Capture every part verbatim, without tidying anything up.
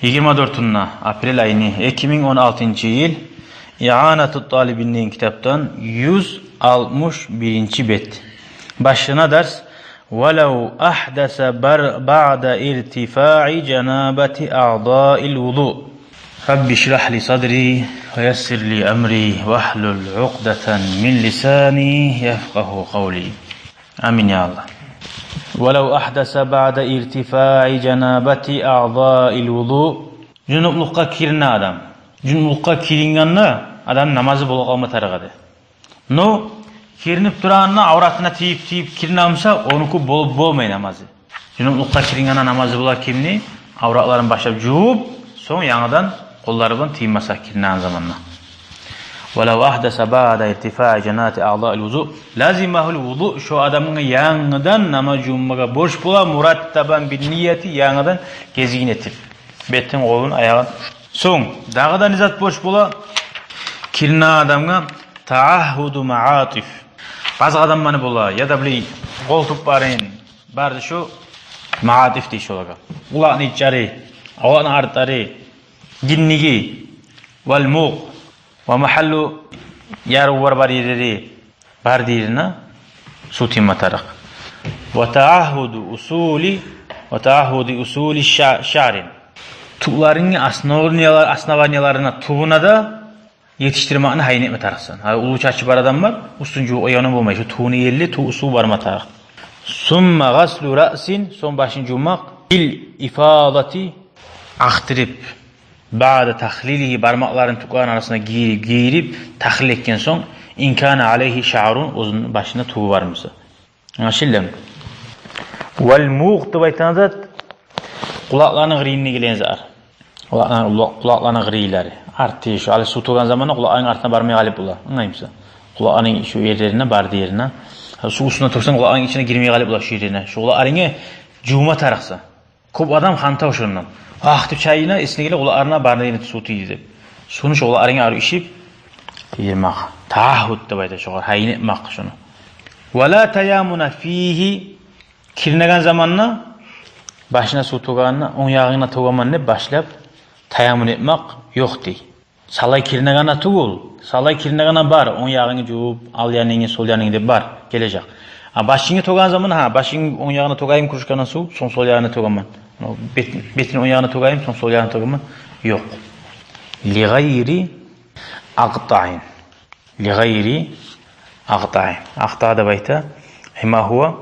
Йигирма дёртюнде апрель айны, эки минг он алтынчы йыл, Иъанату талибин деген китапдан юз алтмыш биринчи бет. Башлана дарс: «Валав ахдаса бар-, баъда иртифаи жанабати аъдаил вузу». Рабби шрах ли садри ва яссир ли амри вахлул укъдатан мин лисани яфкъагьу къавли. Амин, я Аллагь. «Валав ахдаса баъда иртифаи жанабати аъдаил вузу». Жунуплукъгъа киринген адам. Жунуплукъгъа кирингенде адам намазы бола къалма тарыкъ эди. Но киринип турагъанда авратына тийип-тийип киринген буса, онуки болуп болмай намазы. Жунуплукъгъа кирингенде намазы бола кимни? Авратларын башлап жувуп, сонг янгыдан къоллары булан тиймесе киринген заманда. «Валав ахдаса баъда иртифаи жанабати аъдаил вузу, лазимагьул вузу». Шо адамгъа янгыдан намаз жувунмагъа борч бола, мураттабан бин нияти, янгыдан гезигин этип, бетин, къолун, аягъын. Сонг дагъы да не зат борч бола? Киринген адамгъа таагьуду маатиф. Базгъа адамланы бола, яда билей къолтукъ барын, барды шо маатиф дей шолагъа. Къулакъны ичери, къулакъны артлары, гиндиги, вал мукъ, ва магьаллу, ярыв бар, бар ерлери, барды ерине сув тийме тарыкъ. Ва таагьуду усули, ва таагьуду усули ша-, шаърин. Тюклеринге основаниялар-, основанияларына, тюбюне де етишдирмекни гьайын этме тарыкъсан. Гьали уллу чачы бар адам бар, уьстюн жувуп къойгъаны болмай, шо тюбюне ерли тюбю сув барма тарыкъ. Сумма гъаслу раъсин, сонг башын жувмакъ, бил ифадати, акътырып, баъда тахлилигьи, бармакъларын тюклени арасына гийирип, гийирип, тахлил этген сонг, ин кана алайгьи шаърун, оьзюню башында тюбю бар буса. Англашылдымы? Вал мукъ деп айтагъан зат къулакъланы къырыйына гелеген зат. Къулакъланы, къулакъланы къырыйлары. Арты шо, гьали сув тёкген заманда къулакъларынг артына бармай къалып бола. Англаймысан? Къулакъларынг шо ерлерине, барды ерине. Сув уьстюне тёксенг, къулакъларынг ичине гирмей къалып бола шо ерине. Шо къулакъларынгны жувма тарыкъсан. Кёп адам хантав шондан. Ах деп чайына, эсине геле, къулакъларына, барын ерине сув тийди деп. Сувну шо къулакъларынга арив ишип йырмакъ. Таагьуд деп айта шогъар, гьайын этмек шону. Ва ла таяммуна фигьи, киринеген заманда, башына сув тёгегенде, онг ягъына тёгемен деп башлап таяммун этмек ёкъ дей. Савлай киринегенде тюгюл, савлай киринегенде бар, онг ягъынгны жувуп, ал янынгны, сол янынгны деп бар, гележек. А башынгны тёгеген заман, гьа, башынгны онг ягъына тёгейим кружкадан сув, сонг сол ягъына тёгемен. Бет-, бетин онг ягъына тёгейим, сонг сол ягъына тёгемен. Ёкъ. Ли гъайри акътаин. Ли гъайри акътаин. Акъта деп айта. Ма гьува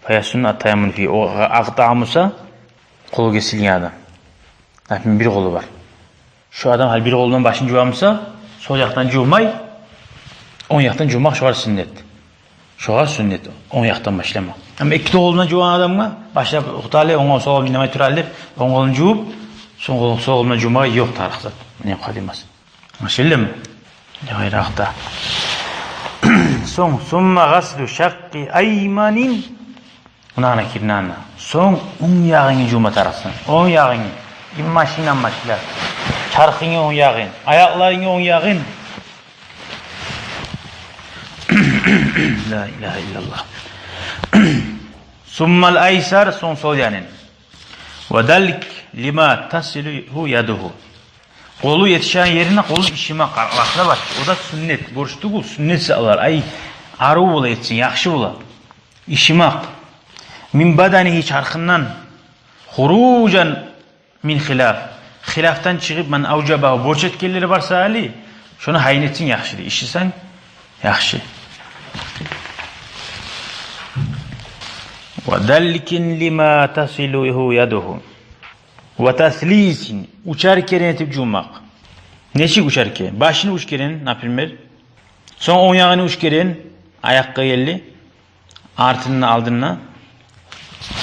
фаясунну ат-таяммун фи. О акъта буса, къолу гесилген адам. Например, бир къолу бар. Шо адам гьали бир къолундан башын жувамыса, сол якъдан жувмай, онг якъдан жувмакъ шогъар сюннет. Шогъар сюннет, онг якъдан башламакъ. Амма эки къолундан жувагъан адамгъа башлап, токътагъыз, онг къол, сол къол инамай тура деп, онг къолун жувуп, сонг къол, сол къолундан жувмагъа ёкъ тарыкъ зат. Не къадимас. Англашылдымы? Не къайракъда. Сонг, сумма гъаслу шакъкъи айманин. Муна ана киринегенде. Сонг онг ягъынгны жувма тарыкъсан. Онг ягъынгны. Иммашындан башлап. Чархынгны онг ягъын. Аякъларынгны онг ягъын. Ла илагьа иллаллагь. Суммал айсар, сонг сол янын. Ва далик лима тасилугьу ядугьу. Къолу етишеген ерине къолун ишимакъ, къаркъарасы бар. О да сюннет, борч тюгюл, сюннет затлар. Ай, арив бола этсин, яхшы бола. Ишимакъ. Мин баданигьи, чархындан. Хуружан мин хилаф. Хилафдан чыгъып, ман авжабагьу, борч этгенлери барса гьали, шону гьайын этсин яхшы дей. Ишисенг яхшы. Ва даликин лима тасилугьу ядугьу. Ва таслисин, уьчер керен этип жувмакъ. Нечик уьчер керен? Башыны уьч керен, например. Сонг онг ягъыны уьч керен, аякъгъа гелди. Артындан, алдындан.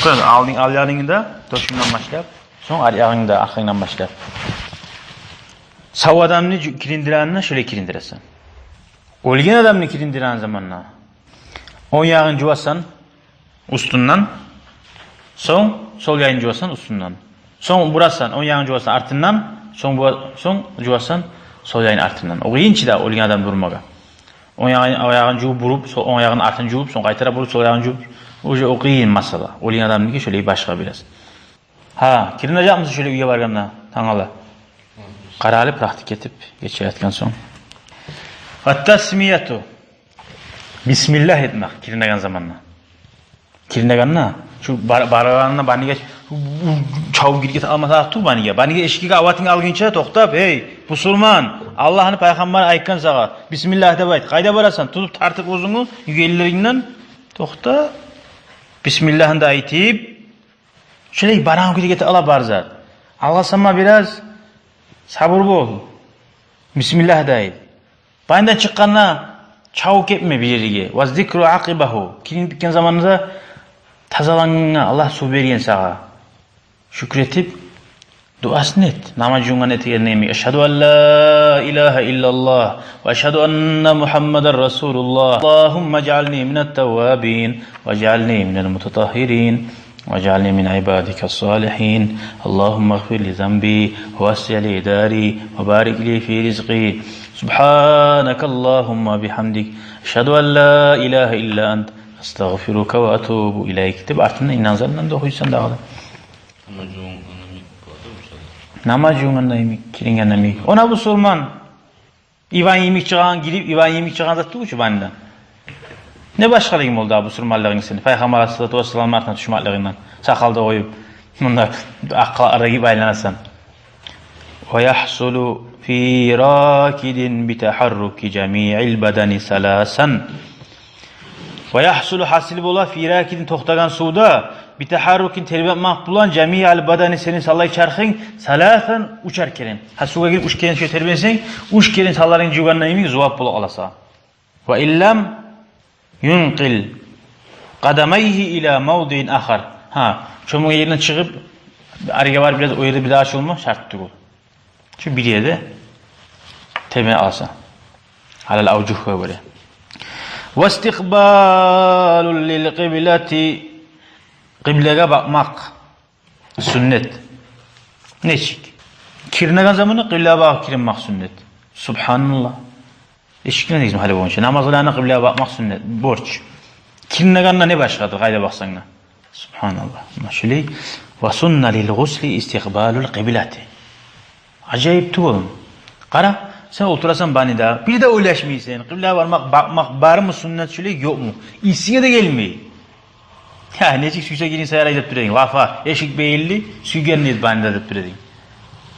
Сонг алдын, ал ягъынгны да, тёшюнгден башлап. Сонг ар ягъынгны да, аркъангдан башлап. Сав адамны жу-, кириндирегенде шолай кириндиресен. Оьлген адамны кириндиреген заманда онг ягъын жувасан уьстюнден, сонг сол ягъын жувасан уьстюнден. Сонг бурасан, онг ягъын жувасан артындан, сонг бу-, сонг жувасан сол ягъын артындан. О къыйын чы да оьлген адам дурмагъа. Онг ягъын, онг ягъын жувуп буруп, сол онг ягъын артын жувуп, сонг къайтара буруп, сол ягъын жувуп, уже о къыйын масъала. Оьлген адамныки шолай башгъа бираз. Гьа, киринежекмисен шолай уьйге баргъанда, тангала? Къаралып, практика этип, гече ятгъан сонг. Ва тасмияту. Бисмиллагь этмек киринеген заманда. Киринегенде, шу бар-, барагъанда баниге, чабып гирип гете алмаса, тур баниге. Баниге эшикге аватынг алгъынча токътап, гьей, бусурман, Аллагьны пайхаммары айтгъан сагъа, бисмиллагь деп айт. Къайда барасан? Тутуп тартып оьзюнгню югенлерингден, токъта. Бисмиллагьны да айтып, шолай барагъан кюйде гете ала бар зат. Алгъасама бираз, сабур бол. Бисмиллагь да айт. Банидан чыкъгъанда чабып гетме бир ерге. Ва зикру акъибагьу. Киринип битген заманда тазалангъангъа, Аллагь сув берген сагъа, шюкюр этип, дуасын эт. Намаз жувунгъанда этегенде йимик. Ашгьаду ан ла илагьа иллаллагь ва ашгьаду анна Мугьаммадан расулуллагь. Аллагьумма ижъални минат таввабин ва ижъални минал мутатагьгьирин. واجعلني من عبادك الصالحين. اللهم اغفر لي ذنبي ووسع لي داري وبارك لي في رزقي. سبحانك اللهم وبحمدك. أشهد أن لا إله إلا أنت. أستغفرك وأتوب إليك. Деп артындан инна анзалнаны да охуйсан дагъы да. Намаз жувунгъанда йимик боладыр, ушулар. Намаз жувунгъанда йимик, кирингенде йимик. Она бусурман иван йимик чыгъагъан, гирип, иван йимик чыгъагъан зат тюгюл чю банидан. Не башгъалыгъынг болду дагъы бусурманлыгъынг сени? Пайхаммар алайгьиссалату вассаламны артына тюшмеклигинден, сакъал да къоюп, мунда акъ халатлар да гийип айланасан. ويحصل في راكد بتحرك جميع البدن ثلاثا. Ва яхсулу, гьасил бола, фи ракидин, токътагъан сувда, битахаррукин, тербенмек булан, жамиъал бадани, сени саллай чархынг, саласан, уьчер керен. Гьа, сувгъа гирип уьч керен шо тербенсенг, уьч керен салларынг жувгъанда йимик зувап бола къаласа. Ва ин лам юнкъил къадамайгьи ила мавдиин ахар. Гьа, чомгъа ерден чыгъып, арыгъа барып бираз о ерде бирдагъы чомма шарт тюгюл. Шу бир ерде тербене алса. Алал авжугьгъа гёре. Ва истикъбалу лил къиблати. Къыблагъа бакъмакъ суннат. Нечик? Киринеген заманда къыблагъа багъып киринмек суннат. Субгьаналлагь. Эшитген эдигизми гьали болгъунча? Намаз къылгъанда къыблагъа бакъмакъ суннат, борч. Киринегенде не башгъадыр, къайда бакъсанг да. Субгьаналлагь. Муна шулай. Ва сунна лил гъусли истикъбалул къиблати. Ажайып тюгюлмю? Къара, сен олтурасан банида, бир де ойлашмайсан, къыблагъа бармакъ, бакъмакъ бармы суннат шулай, ёкъму? Эсинге де гелмей. Я, нечик сюйсе киринсе ярай деп тура эдинг. Лафа, эшик бегилди, сюйгенни эт банида деп тура эдинг.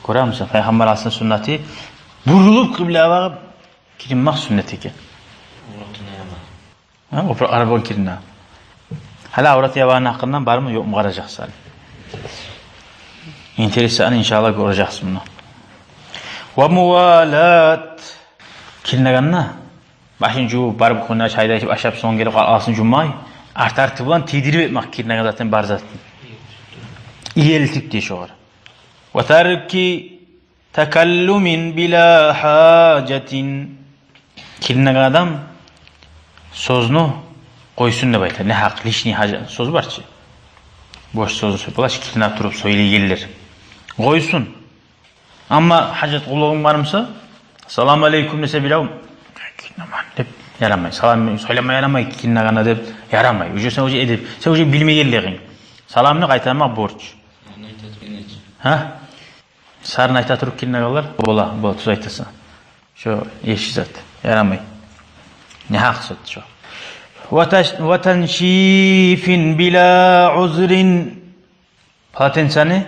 Гёремисен, Пайхаммар алайгьиссаламны суннаты, бурулуп къыблагъа багъып киринмек суннат экен. Гьа, опуракълар булан кирине. Гьали аврат ябагъыны гьакъындан бармы, ёкъму, къаражакъсыз гьали. Интересни, иншаллагь, гёрежексиз муну. Ва мувалат. Киринегенде башын жувуп, барып, кюнде чай да ичип, ашап, сонг гелип, къалгъасын жувмай, арт-арты булан тийдирип этмек киринеген затны, бар затны. Иелтип дей шогъар. Ва тарки такаллумин била гьажатин. Киринеген адам сёзню къойсун деп айта. Негьакъ, лишний гьажат сёз бар чы. Бош сёзню сёйлеп бола чы, кирине туруп сёйлейгенлер. Къойсун. Амма гьажат къуллугъунг бар буса, «Салам алейкум» десе бирев, «Киринемен» деп ярамай. Салам сёйлеме ярамай, киринегенде деп ярамай. Уже сен уже эдеп, сен уже билмегенлигинг. Саламны къайтармакъ борч. Гьа? Сарын айта туруп киринегенлер бола, бола, тюз айтасан. Шо эши зат, ярамай. Негьакъ зат шо. Ва таш-, ва таншифин била узрин. Полотенцени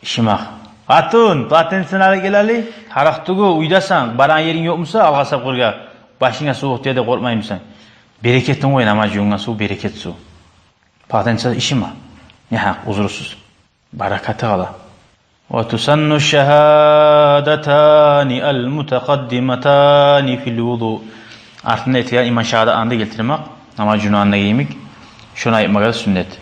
ишимакъ. Къатын, полотенцени алып гел гьали. Тарыкъ тюгюл, уьйдесен, барагъан еринг ёкъ буса, алгъасап къыргъа, башынга сувукъ тиер деп къоркъмаймысан? Берекетин къой, намаз жувунгъан сув берекет сув. Полотенце ишиме. Негьакъ, узрусуз. Баракаты къала. Ва тусанну шагьадатани ал мутакъаддиматани фил вузу. Артында этеген иман шагьадатны да гелтирмек, намаз жувунгъанда йимик, шону айтмагъа да суннат.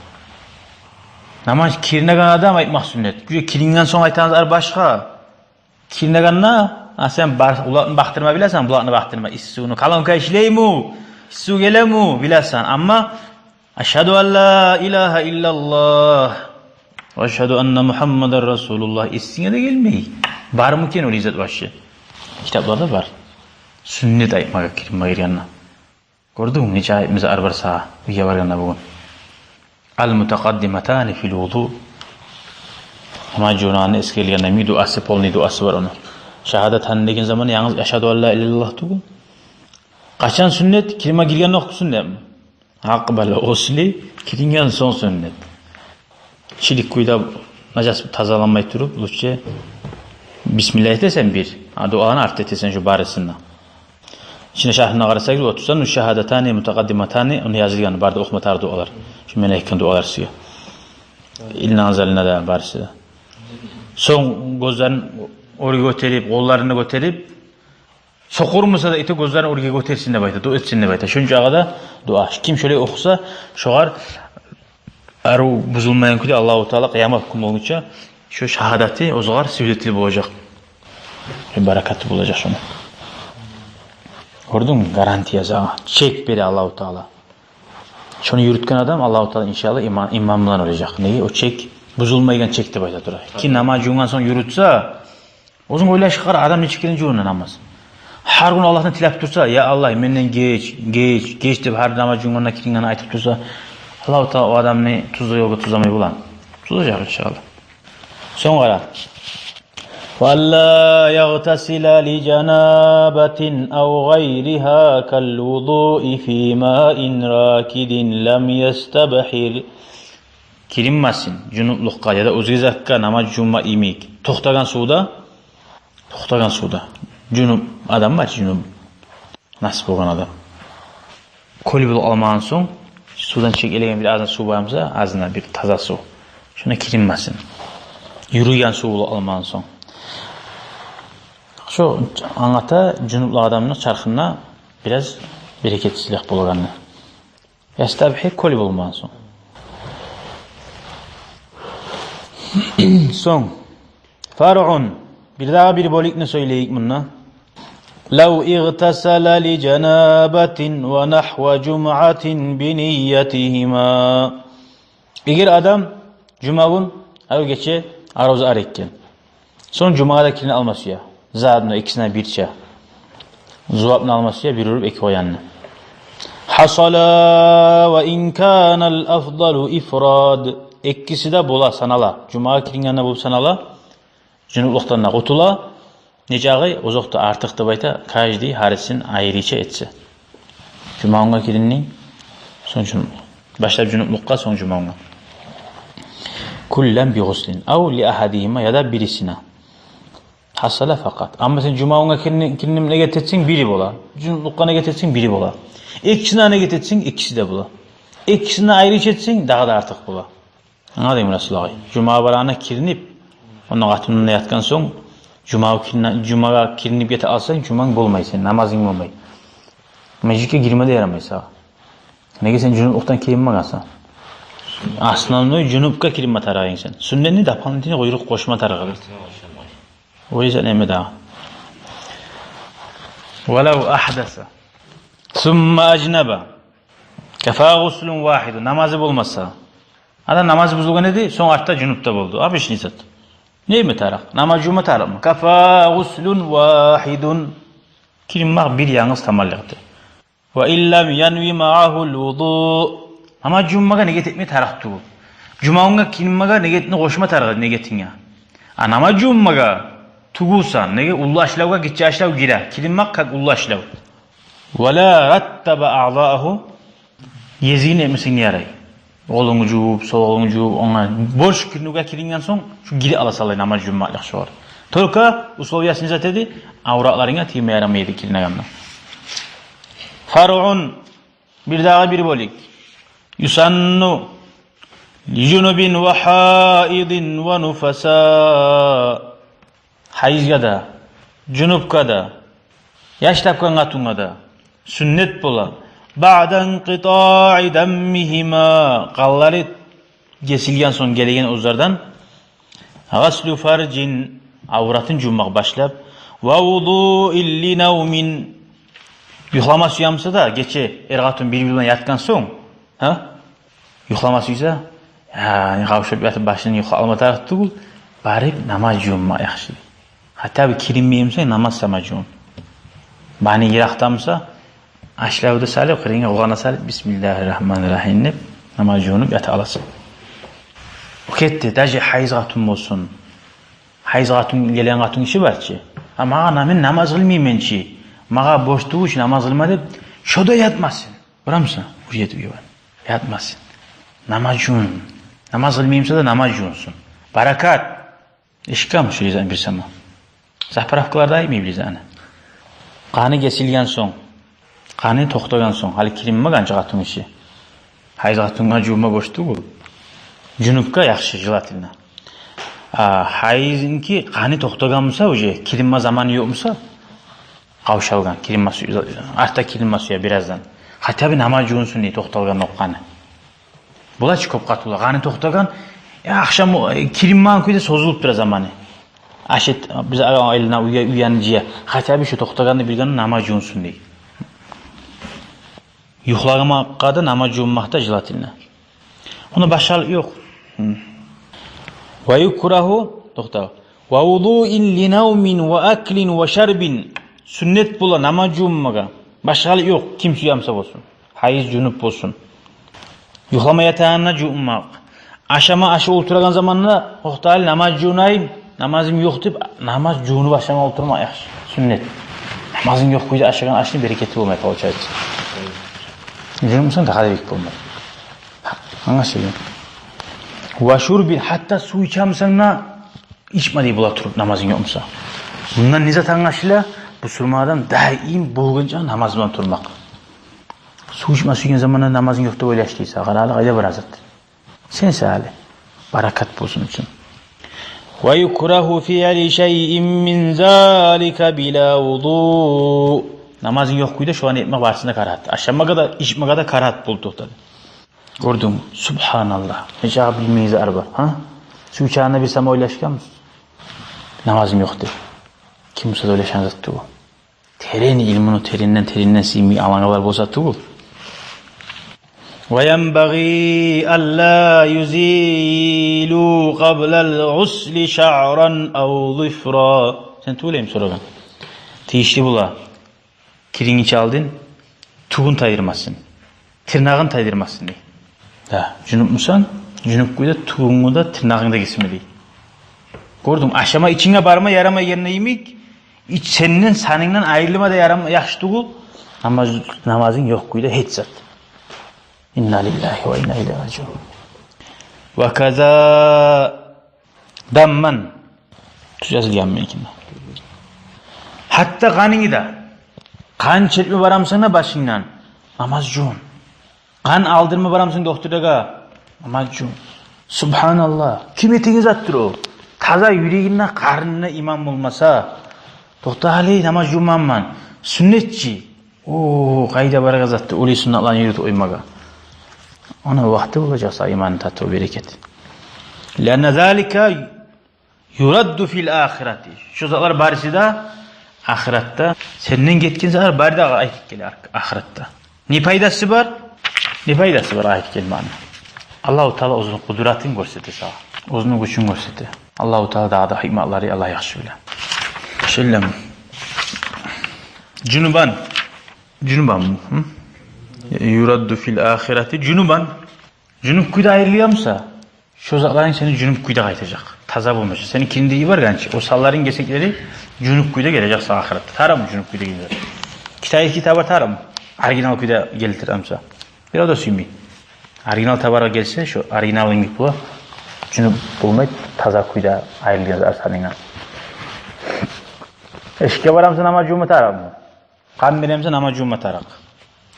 Намаз киринеген адам айтмакъ суннат. Уже киринген сонг айтагъан затлар башгъа. Киринегенде, а, сен бар, булакъны бакъдырма билесен, булакъны бакъдырма, исси сувну, колонка ишлейми, исси сув гелеми, билесен. Амма «Ашгьаду ан ла илагьа иллаллагь ва ашгьаду анна Мугьаммадан расулуллагь» эсинге де гелмей. Бармы экен о зат вообще? Китапларда бар. Суннат айтмагъа киринме гиргенде. Гёрдюнгмю, нече айып миза арбар сагъа, уьйге баргъанда бугюн. Ал мутакъаддиматани фил вузу. Намаз жувунагъанда эсгерилген йимик дуасы, полный дуасы бар ону. Шагьадатан деген заман янгыз ашгьаду ан ла илагьа иллаллагь тюгюл. Къачан сюннет? Кириме гиргенде охуса сюннетми? Акъбала, осли, киринген сонг сюннет. Чилик кюйде, нажас, тазаланмай туруп, лучше бисмилла этесен бир, а дуаланы артда этесен шу барысын да. Ичинде шаргьына къарасагъыз, ва тусанну шагьадатани мутакъаддиматани, ону язылгъан бары да охума тарыкъ дуалар. Шу мен айтгъан дуалар сизге. Инна анзална да барысы да. Сонг гёзлерин оьрге гётерип, къолларын гётерип, сокъур буса да эте, гёзлерин оьрге гётерсин деп айта, дуа этсин деп айта. Шунчагъа да дуа. Ким шолай охуса, шогъар арив бузулмайгъан кюйде Аллагьу Таала къыямат гюн болгъунча шо шагьадаты огъар свидетель болажакъ. Баракаты болажакъ шону. Гёрдюнгмю? Гарантия сагъа. Чек бере Аллагьу Таала. Шону юрютген адам Аллагьу Таала, иншаллагь, иман, иман булан оьлежек. Неге? О чек бузулмайгъан чек деп айта тура. Ким намаз жувунгъан сонг юрютсе, оьзюнг ойлашып къара, адам нече керен жувуна намаз. Гьар гюн Аллагьдан тилеп турса, я Аллагь, менден геч, геч, геч деп, гьар намаз жувунгъанда, кирингенде айтып турса, Аллагьу Таала о адамны тюз ёлгъа тюзлемей боламы? Тюзлежек, иншаллагь. Сонг къара. Ва алла ягътасила ли жанабатин ав гъайригьа кал вудуи фи маин ракидин лам ястабгьир. Киринмесин жунуплукъгъа яда оьзге затгъа намаз жувунма йимик. Токътагъан сувда, токътагъан сувда. Жунуп адам бар, жунуп. Нас болгъан адам. Кёл болуп къалмагъан сонг, сувдан чек элеген бир азына сув бар буса, азына бир таза сув. Шуна киринмесин. Юрюйген сув болуп къалмагъан сонг. Шо англата жунуплу адамны чархында бираз берекетсизлик болагъанны. Ястабгьир, кёл болмагъан сонг. Сонг, фаръун, бирдагъы бир бёлюкню сёйлейик мунда. Лав игътасала ли жанабатин ва нагьва жумъатин би ниятигьима. Эгер адам жума гюн, ав гече аруза ар этген. Сонг жумагъа да кирине алма сюе. Заодно экисине бирче. Зувапны алма сюе, бир уруп эки къоянны. Гьасала ва ин канал афдалу ифрад. Экиси де бола, санала. Жумагъа кирингенде болуп санала. Жунуплукъдан да къутула. Нечакъы, озокъда, артыкъ деп айта, каждый гьарисин айрыча этсе. Жума гюнге киринди, сонг жунуп. Башлап жунуплукъгъа, сонг жума гюнге. Куллан би гъуслин ав ли агьадигьима, яда бирисине. Гьасала факъат. Амма сен жума гюнге кирни-, киринме негет этсенг, бири бола. Жунуплукъгъа негет этсенг, бири бола. Экисине негет этсенг, экиси де бола. Экисине айрыча этсенг, дагъы да артыкъ бола. Англадынгмы, Расул агъай? Жумагъа барагъанда киринип, онда къатынынг да ятгъан сонг, жумагъа кирин-, жумагъа киринип гете алсанг, жуманг болмай сени, намазынг болмай. Межитге гирме де ярамай сагъа. Неге, сен жунуплукъдан киринмегенсен. Основной жунупгъа киринме тарыкъ эдинг сен. Сюннетни, дополнительный, къуйрукъ къошма тарыкъ эдинг. О исалам неме дагъы. Валав агьдаса сумма ажнаба кафа гъуслун вагьидун. Намазы болмаса. Адам намазы бузулгъан эди, сонг артда жунуп да болду. Обычный зат. Неме тарыкъ? Намаз жувма тарыкъмы? Кафа гъуслун вагьидун. Киринмек бир янгыз тамамлыкъды. Ва ин лам янви магьагьул вуду. Намаз жувунмагъа негет этме тарыкъ тюгюл. Жума гюнге киринмеге негетни къошма тарыкъ негетинге. А намаз жувунмагъа тюгюл сен, неге, уллу ашлавгъа гиччи ашлав гире. Киринмек как уллу ашлав. Ва ла раттаба агъзаагьу. Езигин этмесенг де ярай. Къолунгну жувуп, сол къолунгну жувуп, онга борч киринивге киринген сонг, шу гире ала салай намаз жувунмакълыкъ шогъар. Только условиясы не зат эди? Авратларынга тийме ярамай эди киринегенде. Фаръун, бирдагъы бир бёлюк. Юсанну ли жунубин ва гьаидин ва нуфаса. Гьайызгъа да, жунупгъа да, яш тапгъан къатынгъа да сюннет бола. Баъда инкъитаи даммигьима, къанлары гесилген сонг гелеген оьзлерден, гъаслу фаржин, авратын жувмакъ башлап, ва вудуин ли навмин, юхлама сюе буса да, гече эр-къатын бир-бири булан ятгъан сонг, гьа? Юхлама сюйсе, я, къавшап ятып башын юхлап алма тарыкъ тюгюл, барып намаз жувунма яхшы. Гьатта бир киринмей буса, намаз сама жувун. Баны йыракъда буса, ашлавда салып, къырыйынга къогъана салып, бисмиллагьи ррагьмани ррагьим деп, намаз жувунуп ята аласан. О гетди, даже гьайыз къатын болсун, Гьайыз къатын, гелген къатын гиши бар чы. А магъа на-, мен намаз къылмайман чы. Магъа борч тюгюл чю намаз къылма деп, шо да ятмасын. Гёремисен? Уже ятып гелген. Ятмасын. Намаз жувун. Намаз къылмаймыса да намаз жувунсун. Баракат. Эшитгенмисиз шу язаны бир сама? Заправкаларда айтмай билесиз аны. Къаны гесилген сонг, къаны токътагъан сонг, гьали киринме гьанча къатын гиши. Гьайыз къатынгъа жувунма борч тюгюл. Жунупгъа яхшы, желательно. А гьайызныки къаны токътагъанмыса, уже киринме заманы ёкъмуса, къавшалгъан, киринме сюе, артда киринме сюе бираздан. Хотя бы намаз жувунсун дей, токъталгъан о къаны. Бола чы кёп къатынлар, къаны токътагъан, э, ахшам, э, киринмеген кюйде созулуп тура заманы. Аш эт, биз айлана уя-, уяны жыя. Хотя бы шо токътагъанны билгенде намаз жувунсун дей. Юхлагъанмакъда да, намаз жувунмакъда да желательно. Онда башгъалыкъ ёкъ. Гьм. Ва юкрагьу, токъта. Ва вудуин ли навмин ва аклин ва шарбин. Сюннет бола намаз жувунмагъа. Башгъалыкъ ёкъ, ким сюемиса болсун. Гьайыз, жунуп болсун. Юхлама ятагъанда жувунмакъ. Ашама ашап олтурагъан заманда, токъта, гьали намаз жувунайым, намазым ёкъ деп, намаз жувунуп ашама олтурмакъ яхшы. Сюннет. Намазынг ёкъ кюйде ашагъан ашны берекети болмай, получается. Жунуп бусанг, дагъы да бек болмай. Англашылды. Ва шурбин, гьатта сув ичемисен де, ичме дей бола туруп, намазынг ёкъмуса. Мундан не зат англашыла? Бусурман адам даим болгъанча намаз булан турмакъ. Сув ичме сюйген заманда намазынг ёкъ деп ойлашдыйса, къара гьали, къайда бара зат. Сен сали, баракат болсун учун. Ва юкрагьу фиълу шайин мин залика била вуду. Намазынг ёкъ кюйде шоланы этмек барысына карагьат. Ашамагъа да, ичмеге де карагьат болуп токътады. Гёрдюнгмю? Субгьаналлагь. Нечакъы билмейгенлер бар, гьа? Сув ичегенде бир сама ойлашгъанмысыз? Намазым ёкъ деп. Ким буса да ойлашгъан зат тюгюл. Терен илмуну теренден, теренден сыймай алгъанлар болса тюгюл. Ва янбагъи алла юзилу къаблал гъусли шаъран ав зуфра. Сен тюгюлмю сорагъан? Тийишли бола. Киринмейинче алдын тюгюн тайдырмасын, тырнагъын тайдырмасын дей. Да, жунуп бусанг, жунуп кюйде тюгюнгню де, тырнагъынгны да гесме дей. Гёрдюнгмю, ашама ичинге барма ярамай генде йимик, ич-, сенден, санынгдан айрылма да ярам-, яхшы тюгюл. Намаз, намазынг ёкъ кюйде гьеч зат. Инна лиллагьи ва инна илайгьи ражиун. Ва каза дамман. Тюз язылгъан мекенде. Гьатта къанынгны да. Къан чечме барамысан да башынгдан, намаз жувун. Къан алдырма барамысан докторгъа, намаз жувун. Субгьаналлагь. Ким этеген затдыр о? Таза юрегинде, къарнында иман болмаса, токъта гьали, намаз жувунмайман. Сюннет чи. О, къайда барагъан затдыр, олай сюннетлени юрютюп къоймагъа. Ону вакъти болажакъ сагъа иманны татыву, берекети. Лианна залика юрадду фил ахирати. Шо затлар барысы да ахыратда. Сенден гетген затлар бары да къайтып геле ах-, ахыратда. Не пайдасы бар? Не пайдасы бар айтып гелмекни? Аллагьу Таала оьзюню къудратын гёрсете сагъа. Оьзюню гючюн гёрсете. Аллагьу Таала дагъы да гьикматлары Аллагь яхшы биле. Шоллам. Жунубан. Жунубан. Гьм? Юрадду фил ахирати жунубан. Жунуп кюйде айрылгъанмыса, шо затларынг сени жунуп кюйде къайтажакъ. Таза болмажакъ. Сени киринди йибергенче, о санларынг, гесеклери жунуп кюйде гележек сагъа ахыратда. Тарыкъмы жунуп кюйде гележек? Китайский товар тарыкъмы? Оригинал кюйде гелтиремиса? Бирев де сюймей. Оригинал товар гелсе, шо оригинал йимик бола. Жунуп болмай, таза кюйде айрылгъан зат санынгдан. Эшикге барамыса, намаз жувма тарыкъмы? Къан беремиса, намаз жувма тарыкъ.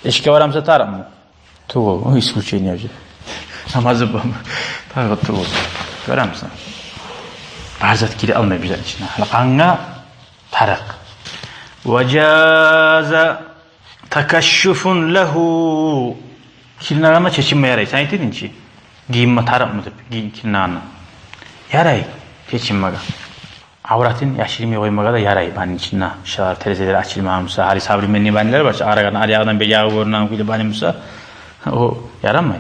Эшикге барамыса, тарыкъмы? Тюгюл, о исключение уже. Намазы бармы? Тарыкъ тюгюл. Гёремисен? Бар зат гире алмай бир зат ичине. Гьали къангъа тарыкъ. Ва жаза такашшуфун лагьу. Киринагъанда чечинме ярай. Сен айт эдинг чи, гийинме тарыкъмы деп, гий-, киринагъанда. Ярай чечинмеге. Авратын яшырмай къоймагъа да ярай баняны ичинде. Шолар, терезелер ачылмагъан буса, гьали современный банялар бар чы, арагъан, аръягъындан бериягъы гёрюнеген кюйде баня буса, о ярамай.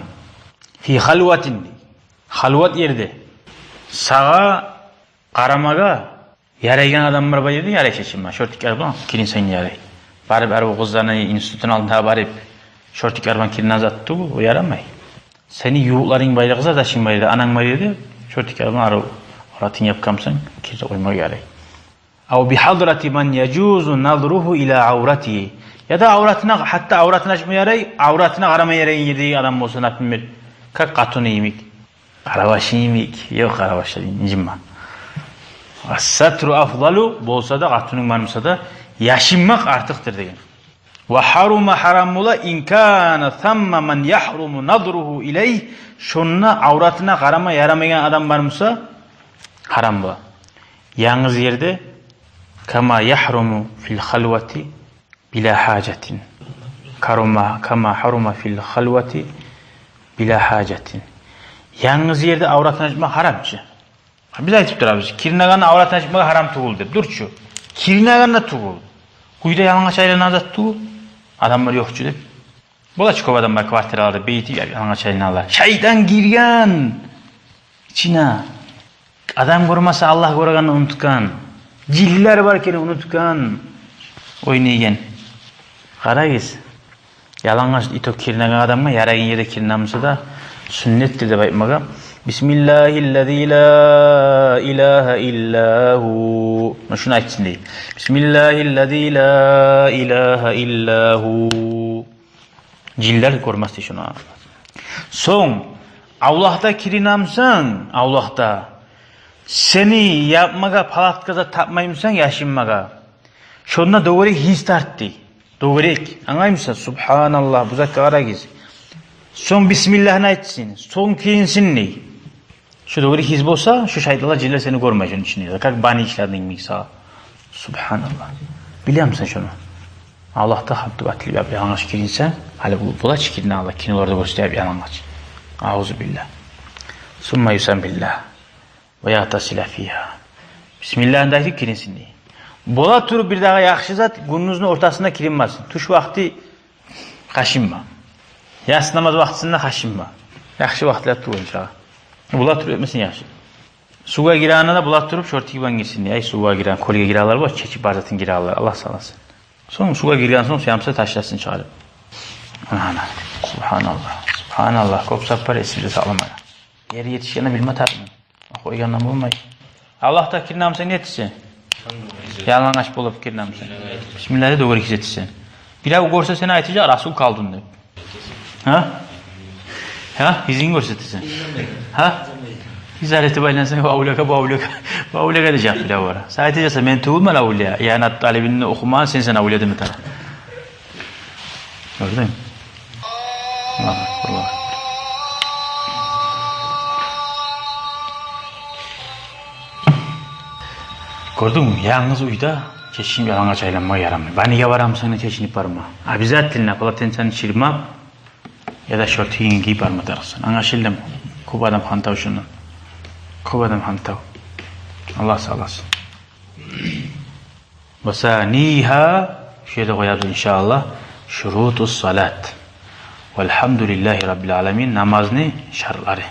Фи халватин дей. Халват ерде. Сагъа къарамагъа ярайгъан адамлар бар ерде ярай чечинме. Шортиклер булан киринсенг ярай. Барып, арив къызланы институтну алдына барып, шортиклер булан киринеген зат тюгюл, о ярамай. Сени ювукъларынг бар ерде, къызардашынг бар ерде, ананг бар ерде, шортиклер булан арив Къатын япгъан бусанг, кирде къоймагъа ярай. Ав би гьадрати ман яжузу назругьу ила авратигьи. Яда авратына, гьатта авратына ачма ярай, авратына къарама ярайгъан ердеги адам болса, например, как къатыны йимик, къарабашы йимик, ёкъ, къарабашлар йимик, инжинме. Ас-сатру афдалу, болса да, къатынынг бар буса да, яшынмакъ артыкъдыр деген. Ва гьарума, гьарам бола, ин кана самма ман ягьруму назругьу илайгь, шонда авратына къарама ярамайгъан адам бар буса, гьарам бола. Янгыз ерде, кама ягьруму фил халвати била гьажатин. Карума, кама гьарума фил халвати била гьажатин. Янгыз ерде авратын ачмакъ гьарам чы. Биз айтып турабыз, киринагъанда авратын ачмагъа гьарам тюгюл деп. Дюр чю. Киринагъанда тюгюл. Уьйде ялангач айланагъан зат тюгюл. Адамлар ёкъ чу деп. Бола чы, кёп адамлар квартираларда бейтип ялангач айланалар. Шайтан гирген ичине. Адам гёрмесе, Аллагь гёрегенни унутгъан. Жинлер бар экенни унутгъан. Ойнайгъан. Къарагъыз. Ялангач, и то киринеген адамгъа, ярайгъан ерде киринемисе де, сюннетдир деп айтмагъа. Бисмиллагьиллази ла илагьа илла гьу. Муна шуну айтсын дей. Бисмиллагьиллази ла илагьа илла гьу. Жинлер гёрмес дей шуну. Сонг, авлакъда киринемисен, авлакъда, сени япмагъа палатка зат тапмаймысан яшынмагъа. Шонда дёгерек гьыз тарт дей. Дёгерек. Англаймысан? Субгьаналлагь, бу затгъа къарагъыз. Сонг бисмиллагьны айтсын. Сонг киринсин дей. Шу дёгерек гьыз болса, шу шайтанлар, жинлер сени гёрмей шону ичинде. Как баня ишлеринг йимик сагъа. Субгьаналлагь. Билемисен шону? Аллагьда гьатта атылып яп-ялангач киринсе, гьали бу, бола чы киринагъанлар, киноларда гёрсете яп-ялангач. Аузубиллагь. Сумма юсаммиллагь. Ва ягътасила фигьа. Бисмиллагьны да айтып киринсин дей. Бола туруп бирдагъы яхшы зат, гюндюзню ортасында киринмесин. Тюш вакъти къашынма. Яссы намаз вакътисинде къашынма. Яхшы вакътилер тюгюл чагъы. Бола туруп этмесин яхшы. Сувгъа гирегенде де бола туруп шортиги булан гирсин дей. Ай, сувгъа гиреген, кёлге гирегенлер бар, чечип бар затын гирегенлер. Аллагь сакъласын. Сонг сувгъа гирген сонг, сюемсе ташласын чыгъарып. Ана, ана. Субгьаналлагь. Субгьаналлагь. Кёп зат бар эсибизде сакъламагъа. Ери етишгенде билме тарыкъмы? Къойгъандан болмай. Авлакъда киринемисен, не этесен? Ялангач болуп киринемисен? Бисмиллагь деп, дёгерек гьыз этесен. Бирев гёрсе, сени айтажакъ, Расул къалдын деп. Гьа? Гьа? Гьызынгны гёрсетесен. Гьа? Гьызар этип айлансанг, бу авлиягъа, бу авлиягъа, бу авлиягъа дежек бирев бар. Сен айтажакъсан, мен тюгюлмен авлия. Ианат талибинде охумагъан сенсен авлия деме тарыкъ. Гёрдюнгмю? Аллагьу акбар, Аллагьу акбар. Гёрдюнгмю? Янгыз уьйде чечинип ялангач айланмагъа ярамай. Банягъа барамысан да чечинип барма. Обязательно полотенцени чырмап, яда шортигингни гийип барма тарыкъсан. Англашылдымы? Кёп адам хантав шундан. Кёп адам хантав. Аллагь сакъласын. Ва санигьа, шу ерде къоябыз, иншааллагь, шурутус салат. Валгьамдулиллагьи раббил аламин, намазны шартлары.